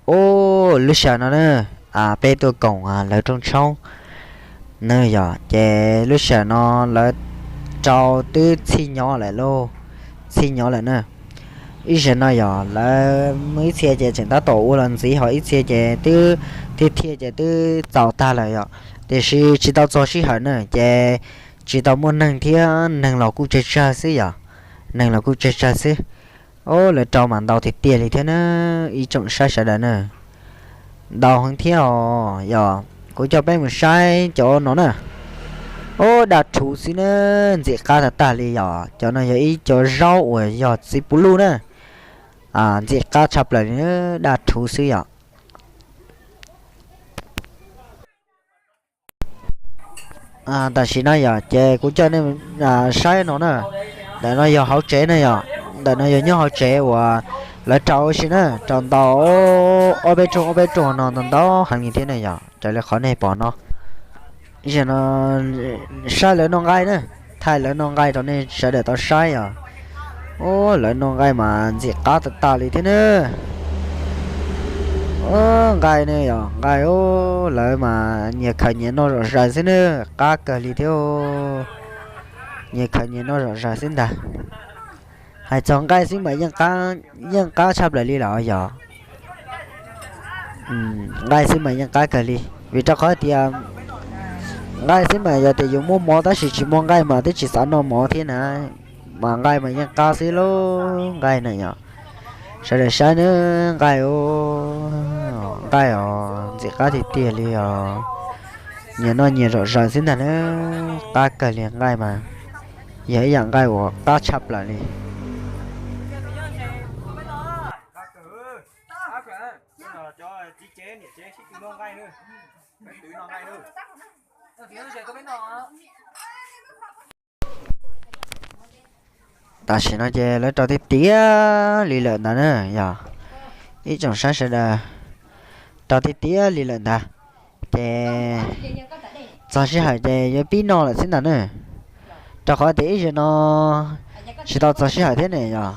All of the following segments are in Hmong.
Ub, lub sij hawm no na, peb tuaj koom lawv rooj tshoob na yom, ces lub sij hawm no lawv rau twb txhij nyob lawm lauj, txhij nyob lawm na. Ib zaug no yog lawv muaj ib txhia ces tseem tab tom ua los ntxiv, ho ib txhia ces twb thiaj thiaj ces twb txaus tag lawm yom, tiam sis tsis tau txog sij hawm na ces tsis tau muaj neeg thiab, neeg los kuj tsawg tsawg xwb yom, neeg los kuj tsawg tsawg xwb. Ub, lawv rau mas ntau tiag tiag li thiab na, ib tsoom saib sawv daws na. Ntau heev thiab os, yog kuv coj peb mus saib cov no na. Ub, daj rhuv xwb na, ntxim qab tag tag li yom, cov no yog ib cov zaub uas yog txiv puv luj na, ntxim qab tshaj plaws li, daj rhuv xwb yom. Tam sim no yog ces kuv coj nej saib no na, ntawm no yog hauv tsev na yom, ntawm no yog nyob hauv tsev uas lawv rau ua si na, rau ntau ob peb rooj ob peb rooj no ntau ntau heev li thiab na yom, raws li qhov nej pom no. Zaum no saib lawv noj nqaij na, thaij lawv noj nqaij rau nej sawv daws tau saib os. Ub, lawv noj nqaij mas ntxim qab tag tag li thiab na. Nqaij ne yog nqaij, lawv mas nyias khaws nyias noj zom zaws xwb na, qab kawg li thiab. Nyias khaws nyias noj zom zaws xwb ntag. Hais txog nqaij xwb mas yeej qab tshaj plaws li los yog. Nqaij xwb mas yeej qab kawg li, vim rau qhov tias nqaij xwb mas yog tias yus muaj mov tab sis tsis muaj nqaij mas twb tsis xav noj mov thiab na, mas nqaij mas yeej qab xwb lauj, nqaij na yom. Sawv daws saib na, nqaij, nqaij os, ntxim qab tiag tiag li os. Nyias noj nyias zom zaws xwb ntag na, qab kawg li nqaij mas. Yog ib yam nqaij uas qab tshaj plaws li. Tam sim no ces lawv rau tiag tiag li lawm ntawd na yog, ib tsoom saib sawv daws, rau tiag tiag li lawm ntawd. Ces txog sij hawm ces yuav pib noj lawm xwb ntag na, rau qhov tias ib zaug no tsis tau txog sij hawm thiab ne yog.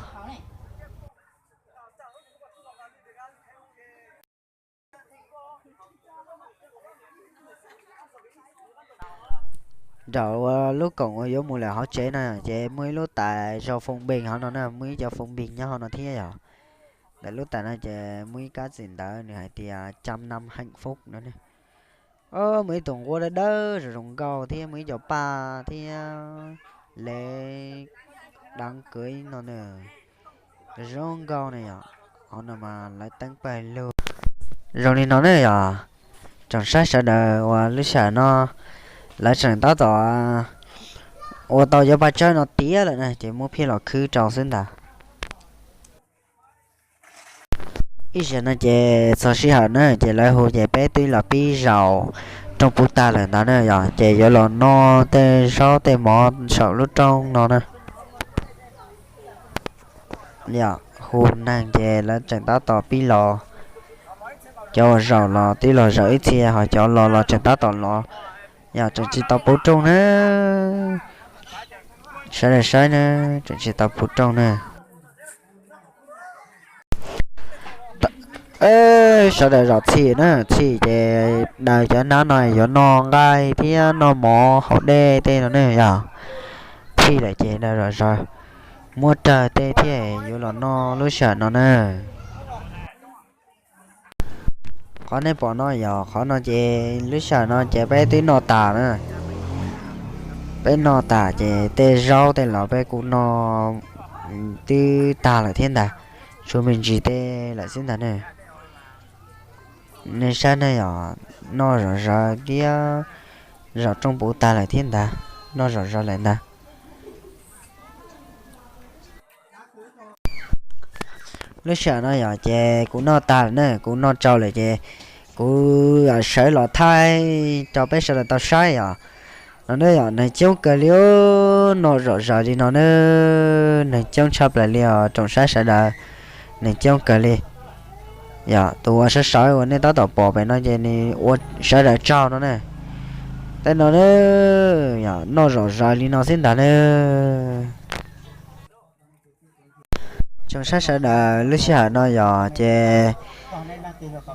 Nram ua lub koom uas yuav mus lawm hauv tsev no ces muaj ib lub tais zog foos npees hauv no na, muaj ib cov foos npees nyob hauv no thiab yog. Ntawm lub tais no ces muaj ib kab txim ntawv nws hais tias cam nam heem fub no ne. Muaj ib tug nquab dawb dawb zoo zoo nkauj thiab muaj ib co paj thiab lev deev kawv no na, zoo nkauj na yom. Hauv no mas lawv teeb pawg lug zoo li no ne yom. Tsoom saib sawv daws uas lub sij hawm no lawv tseem tab tom ua tau cov paj tsawb no tiav lawm na ces muab phiaj los khwb rau xwb ntag. Ib zaug no ces txog sij hawm na ces lawv hu ces peb twb los pib zaum rooj puv tag lawm ntawd na yom, ces yuav los noj tej zaub tej mov saum lub rooj no na. Yog hu neeg ces lawv tseem tab tom pib los, cov uas zaum los twb los zaum ib txhia, ho cov los los tseem tab tom los, yog tseem tsis tau puv rooj na. Sawv daws saib na, tseem tsis tau puv rooj na. Sawv daws zom txhij na, txhij ces daws cov hnab no yuav noj nqaij thiab noj mov haus dej tej no ne yog. Txhij lawm ces daws zom zaws, muab rawg tej thiaj yuav los noj lub sij hawm no na. Qhov nej pom no yog qhov no ces lub sij hawm no ces peb twb noj tas na. Peb noj tas ces tej zaub tej los peb kuj noj twb tag lawm thiab ntag, tshuav me ntsis tej lawm xwb ntag ne. Nej saib ne yog, noj zom zaws thiab, zaum rooj puv tag lawm thiab ntag, noj zom zaws lawm ntag. Lub sij hawm no yog ces kuv noj tag lawm na, kuv noj tsau lawm ces kuv sawv los thaij rau peb sawv daws tau saib yom. No ne yog neeg coob kawg li, noj zom zaws li no ne, neeg coob tshaj plaws li os tsoom saib sawv daws, neeg coob kawg li. Yog tus uas sawv sawv uas nej tab tom pom pem no ces nws ua sawv daws tsaug no ne. Tej no ne, yog noj zom zaws li no xwb ntag ne. Tsoom saib sawv daws, lub sij hawm no yog ces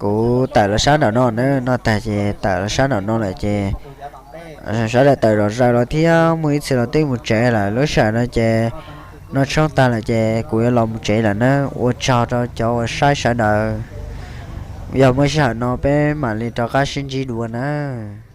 kuv tawm los sab nraum no na, noj tag ces tawm los sab nraum no lawm ces sawv daws tawm zom zaws los thiab muaj ib txhia los twb mus tsev lawm. Lub sij hawm no ces noj tshoob tag lawm ces kuv yuav los mus tsev lawm na. Ua tsaug rau cov uas saib sawv daws. Yog muaj sij hawm no peb mam li rov qab sib ntsib dua nawb.